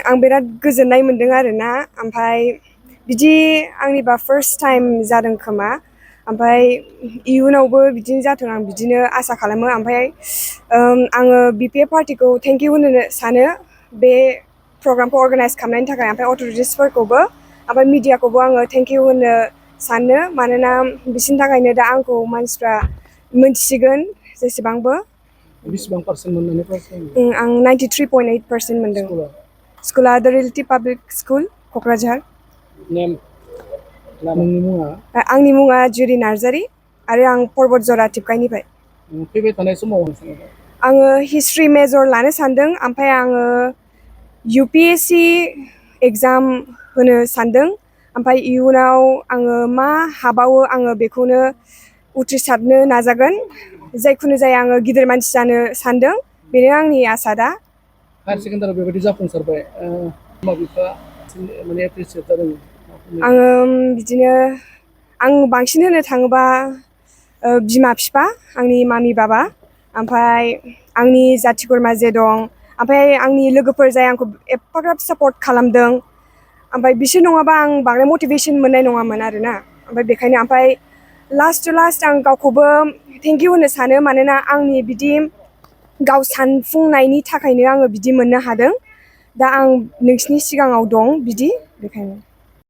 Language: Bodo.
आं बिराद गोजोननाय मोन्दों आरोना ओमफ्राय बिदि आंनिबा फार्स्ट टाइम जादों खोमा ओमफ्राय इयुनावबो बिदिनो जाथों आं बिदिनो आसा खालामो ओमफ्राय आङो बिपिएफ पार्टिखौ थेंक इउ होनो सानो बे प्रग्रामखौ अर्गानाइज खालामनायनि थाखाय ओमफ्राय अथ'रिटिसफोरखौबो ओमफ्राय मिडियाखौबो आङो थेंक इउ होनो सानो मानोना बिसोरनि थाखायनो दा आंखौ मानसिफ्रा मोनथिसिगोन जेसेबांबो बेसेबां पार्सेन्ट मोननानै पास जायो आं 93.8% मोनदों स्कुला द रियेलिटि पाब्लिक स्कुल क'क्राझार नेम नोंनि मुङा आंनि मुङा जुरि नार्जारि आरो आं पर्बतझरा टिपकाइनिफ्राय फैबाय थानाय समाव आङो हिस्ट्रि मेजर लानो सानदों ओमफ्राय आङो UPSC एग्जाम होनो सानदों ओमफ्राय इयुनाव आङो मा हाबावो आङो बेखौनो उथ्रिसारनो नाजागोन जायखुनु जाया आङो गिदिर मानसि जानो सानदों बेनो आंनि आसा दा हायार सेकेन्डारियाव बेबायदि जाफुंसारबाय बिमा बिफा माने एप्रिसियेट जादों आङो बिदिनो आं बांसिन होनो थाङोबा बिमा बिफा आंनि मामि बाबा ओमफ्राय आंनि जाथि खुरमा जे दं ओमफ्राय आंनि लोगोफोर जाय आंखौ एफाग्राब सापर्ट खालामदों ओमफ्राय बिसोर नङाबा आं बांद्राय मटिभेसन मोननाय नङामोन आरोना ओमफ्राय बेखायनो ओमफ्राय लास्ट टु लास्ट आं गावखौबो थेंक इउ होनो सानो मानोना आंनि बिदि गाव सानफुंनायनि थाखायनो आङो बिदि मोननो हादों दा आं नोंसिनि सिगाङाव दं बिदि बेखायनो